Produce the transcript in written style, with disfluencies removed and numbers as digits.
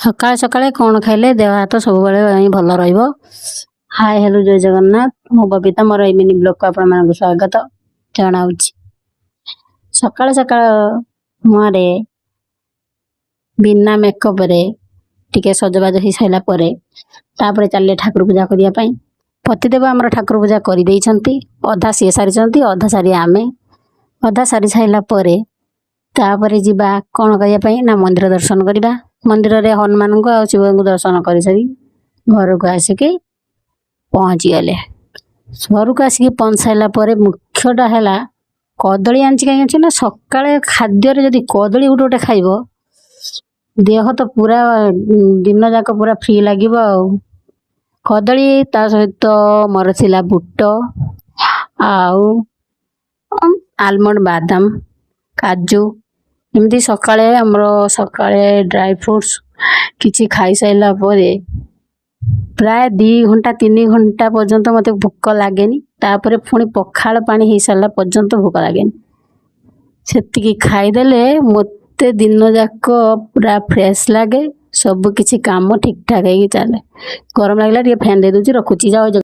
ସକାଳେ ସକାଳେ କ'ଣ ଖାଇଲେ ଦେହ ହାତ ସବୁବେଳେ ପାଇଁ ଭଲ ରହିବ? ହାଏ, ହ୍ୟାଲୋ, ଜୟ ଜଗନ୍ନାଥ। ମୁଁ ବବିତା, ମୋର ଏଇ ମିନି ବ୍ଲଗ୍କୁ ଆପଣମାନଙ୍କୁ ସ୍ୱାଗତ ଜଣାଉଛି। ସକାଳେ ସକାଳ ମୁହଁରେ ବିନା ମେକଅପ୍ରେ ଟିକେ ସଜବାଜ ହେଇସାରିଲା ପରେ ତାପରେ ଚାଲିଲେ ଠାକୁର ପୂଜା କରିବା ପାଇଁ। ପତିଦେବ ଆମର ଠାକୁର ପୂଜା କରିଦେଇଛନ୍ତି। ଅଧା ସିଏ ସାରିଛନ୍ତି, ଅଧା ସାରି ଆମେ। ଅଧା ସାରି ସାରିଲା ପରେ ତାପରେ ଯିବା କ'ଣ କରିବା ପାଇଁ ନା ମନ୍ଦିର ଦର୍ଶନ କରିବା। ମନ୍ଦିରରେ ହନୁମାନଙ୍କୁ ଆଉ ଶିବଙ୍କୁ ଦର୍ଶନ କରିସାରି ଘରକୁ ଆସିକି ପହଞ୍ଚିଗଲେ। ଘରକୁ ଆସିକି ପହଞ୍ଚି ସାରିଲା ପରେ ମୁଖ୍ୟଟା ହେଲା କଦଳୀ ଆଣିଛି। କାହିଁକି ଆଣିଛି ନା ସକାଳେ ଖାଦ୍ୟରେ ଯଦି କଦଳୀ ଗୋଟେ ଗୋଟେ ଖାଇବ, ଦେହ ତ ପୁରା ଦିନ ଯାକ ପୁରା ଫ୍ରି ଲାଗିବ। ଆଉ କଦଳୀ, ତା ସହିତ ମୋର ଥିଲା ବୁଟ ଆଉ ଆଲମଣ୍ଡ, ବାଦାମ, କାଜୁ। ଏମିତି ସକାଳେ ଆମର ସକାଳେ ଡ୍ରାଇ ଫ୍ରୁଟ୍ସ କିଛି ଖାଇସାରିଲା ପରେ ପ୍ରାୟ 2 ଘଣ୍ଟା 3 ଘଣ୍ଟା ପର୍ଯ୍ୟନ୍ତ ମୋତେ ଭୋକ ଲାଗେନି। ତାପରେ ପୁଣି ପଖାଳ ପାଣି ହେଇସାରିଲା ପର୍ଯ୍ୟନ୍ତ ଭୋକ ଲାଗେନି। ସେତିକି ଖାଇଦେଲେ ମୋତେ ଦିନ ଯାକ ପୁରା ଫ୍ରେଶ୍ ଲାଗେ, ସବୁ କିଛି କାମ ଠିକ୍ ଠାକ୍ ହେଇକି ଚାଲେ। ଗରମ ଲାଗିଲା, ଟିକେ ଫ୍ୟାନ୍ ଦେଇ ଦେଉଛି। ରଖୁଛି, ଯାଅ।